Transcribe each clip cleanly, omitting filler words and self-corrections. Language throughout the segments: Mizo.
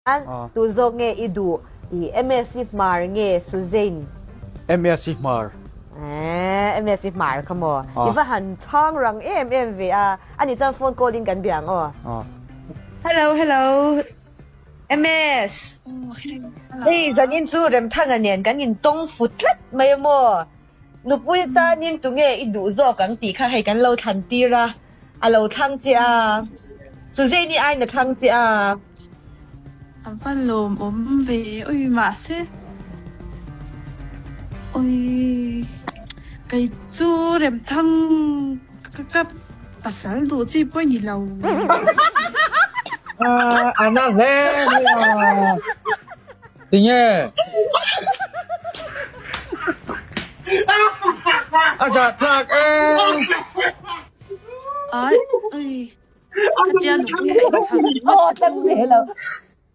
Tu zawk nge i duh? I MSc Hmar nge Suzane? MSc Hmar. Eh, MSc Hmar kha maw? I va han chhang rang em em ve a. A nih chuan phone call in kan bia ang aw. Hello, hello. MS. Hei, zanin chu Remthanga nen kan intawng fu tlat mai a maw? Nupui tanin tunge i duh zawk ang tih kha hei kan lo thlan tir a, a lo thlang che a, Suzanne i aiin a thlang che a. A va lawmawm ve ui mahse ui kei chu Remthang ka pasal duh chi pawh ni lo. A na hle mai a. Tinge? A zah tlak e. Ai, ai. Khatia nupui a inchhan ngawt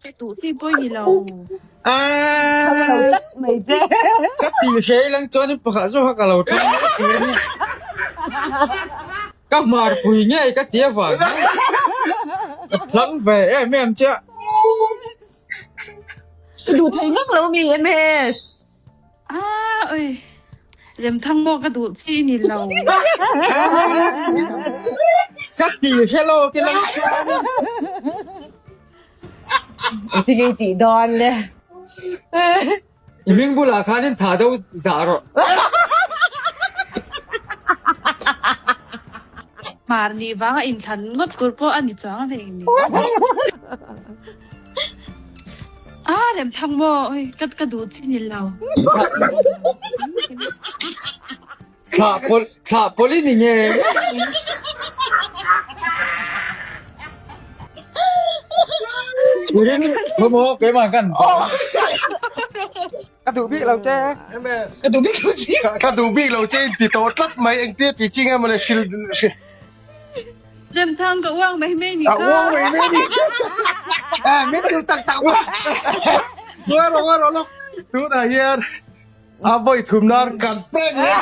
chu duh chi pawh i ni lo. Aa, ka ti hre ilang chuan in pakhat zawk kha ka lo thlang mai tur a ni. Ka hmarpui ngei ka ti avang hian ka chang ve em em chiah. I duh thei ngak lo mi MS? Ah oi Remthang maw ka duh chi ni lo. Ka ti hre lo ki lang chuan. Engtin nge i tih dawn le? I hming bulah khanin tha deuh dah rawh. Hmar nih vanga inthlan ngawt tur pawh a ni chuang hlei ni. A lem thang maw oi ka ka duh chi ni lo. Thlah pawlh thlah pawlh i ni nge. I ring khaw maw keimah kan Ka duh bik lo che. MS. Ka duh bik lo che. Ka duh bik lo che in ti tawh tlat mai engtia ti chi nge mawle hril hril. Remthang ka uang mai mai ni Ka kha. uang mai mai ni. Eh min duh tak tak maw. Ngawi rawh ngawi rawh lawk. Tunah hian a vawi thum nan kan prank leh.